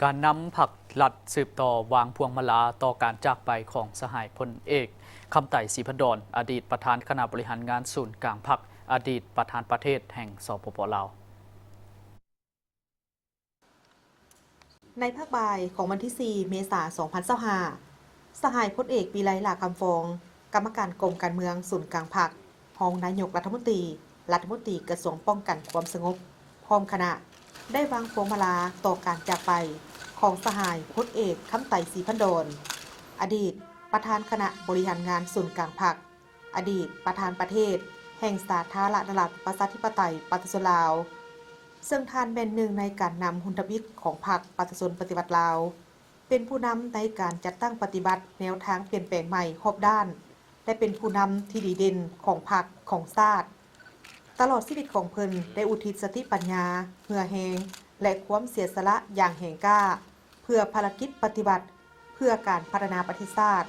ການນຳພັກລັດສືບຕໍ່ວາງພວງມາລາຕໍ່ການຈາກໄປຂອງສະຫາຍພົນເອກ ຄຳໄຕ ສີພັນດອນ ອະດີດປະທານຄະນະບໍລິຫານງານສູນກາງພັກ, ອະດີດປະທານປະເທດແຫ່ງ ສປປ ລາວ. ໃນພາກບ່າຍຂອງວັນທີສີ່ ເມສາ ສອງພັນຊາວຫ້າ ສະຫາຍພົນເອກ ວິໄລ ຫຼ້າຄຳຟອງ ກຳມະການກົມການເມືອງສູນກາງພັກ, ຮອງນາຍົກລັດຖະມົນຕີ, ລັດຖະມົນຕີກະຊວງປ້ອງກັນຄວາມສະຫງົບ ພ້ອມຄະນະ ໄດ້ວາງພວງມາລາຕໍ່ການຈາກໄປຂອງສະຫາຍພົນເອກ ຄຳໄຕ ສີພັນດອນ ອະດີດປະທານຄະນະບໍລິຫານງານສູນກາງພັກ, ອະດີດປະທານປະເທດແຫ່ງສາທາລະນະລັດປະຊາທິປະໄຕປະຊາຊົນລາວ, ເຊິ່ງທ່ານແມ່ນໜຶ່ງໃນການນຳຮຸ່ນທຳອິດຂອງພັກປະຊາຊົນປະຕິວັດລາວ, ເປັນຜູ້ນຳໃນການຈັດຕັ້ງປະຕິບັດແນວທາງປ່ຽນແປງໃໝ່ຮອບດ້ານ ແລະ ເປັນຜູ້ນຳທີ່ດີເດັ່ນຂອງພັກ, ຂອງຊາດ. ຕະຫຼອດຊີວິດຂອງເພິ່ນໄດ້ອຸທິດສະຕິປັນຍາ, ເຫື່ອແຮງ ແລະ ຄວາມເສຍສະຫຼະຢ່າງແຮງກ້າ ເພື່ອພາລະກິດປະຕິວັດ, ເພື່ອການພັດທະນາປະເທດຊາດ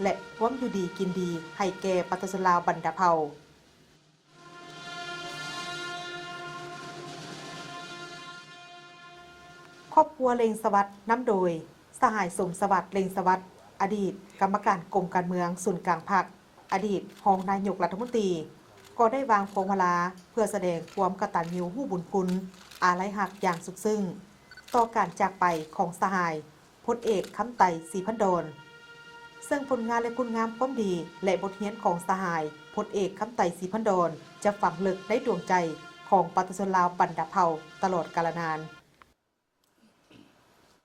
ແລະ ຄວາມຢູ່ດີກິນດີໃຫ້ແກ່ປະຊາຊົນລາວບັນດາເຜົ່າ. ຄອບຄົວເລັ່ງສະຫວັດ ນຳໂດຍ ສະຫາຍ ສົມສະຫວັດ ເລັ່ງສະຫວັດ ອະດີດກຳມະການກົມການເມືອງສູນກາງພັກ, ອະດີດຮອງນາຍົກລັດຖະມົນຕີ ກໍໄດ້ວາງພວງມາລາເພື່ອສະແດງຄວາມກະຕັນຍູຮູ້ບຸນຄຸນ, ອາໄລຮັກຢ່າງສຸກຊຶ້ງຕໍ່ການຈາກໄປຂອງສະຫາຍ ພົນເອກ ຄຳໄຕ ສີພັນດອນ, ເຊິ່ງຜົນງານ ແລະ ຄຸນງາມຄວາມດີ ແລະ ບົດຮຽນຂອງສະຫາຍພົນເອກ ຄຳໄຕ ສີພັນດອນ ຈະຝັງເລິກໃນດວງໃຈຂອງປະຊາຊົນລາວບັນດາເຜົ່າຕະຫຼອດກາລະນານ.